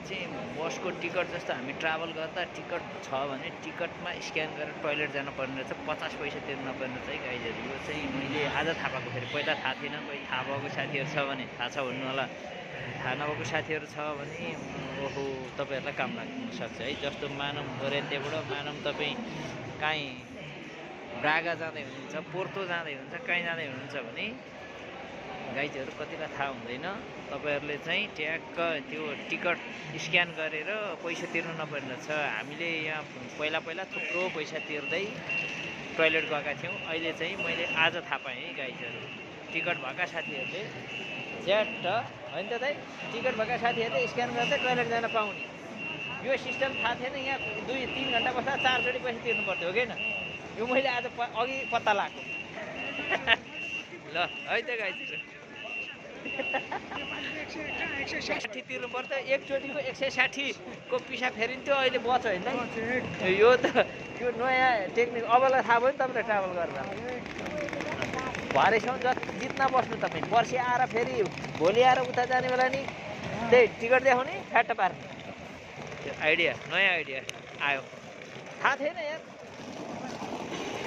चाहिँ बसको टिकट जस्तो हामी ट्राभल गर्दा टिकट छ भने टिकटमा स्क्यान गरेर टोइलेट जानुपर्ने रहेछ, 50 पैसा तिर्नुपर्ने रहेछ है गाइजहरू। यो चाहिँ मैले आज थाहा पाएको, फेरि पहिला थाहा थिएन। कोही थाहा भएको साथीहरू छ भने थाहा छ भन्नु होला, थाहा नभएको साथीहरू छ भने ओहो तपाईँहरूलाई काम लाग्नसक्छ है। जस्तो मानव गोरेन्टेबाट मानव तपाईँ काहीँ ब्रागा जाँदै हुनुहुन्छ, पोर्तो जाँदै हुनुहुन्छ, कहीँ जाँदै हुनुहुन्छ भने गाइजहरू कतिलाई थाहा हुँदैन, तपाईँहरूले चाहिँ ट्याक्क त्यो टिकट स्क्यान गरेर पैसा तिर्नु नपर्ने रहेछ। हामीले यहाँ पहिला थुप्रो पैसा तिर्दै टोइलेट गएका थियौँ, अहिले चाहिँ मैले आज थाहा पाएँ है गाइजहरू। टिकट भएका साथीहरूले ज्याट होइन त दाइ, टिकट भएका साथीहरूले स्क्यान गर्दै टोइलेट जान पाउने यो सिस्टम थाहा थिएन। यहाँ 2-3 घन्टा बस्दा 4 चोटि पैसा तिर्नु पर्थ्यो हो कि यो मैले आज अघि पत्ता लगाएको ल है त गाइजहरू। 160 तिर्नु पर्थ्यो, एकचोटिको 160 को पिसा फेरिन्थ्यो, अहिले बच्यो होइन। यो त यो नयाँ टेक्निक अबलाई थाहा भयो नि तपाईँले ट्राभल गरेर। भरेसम्म जित्न बस्नु तपाईँ, पर्सि आएर फेरि भोलि आएर उता जाने बेला नि त्यही टिकट देखाउने फ्याट्ट पार्ने। त्यो आइडिया, नयाँ आइडिया आयो, थाहा थिएन यार।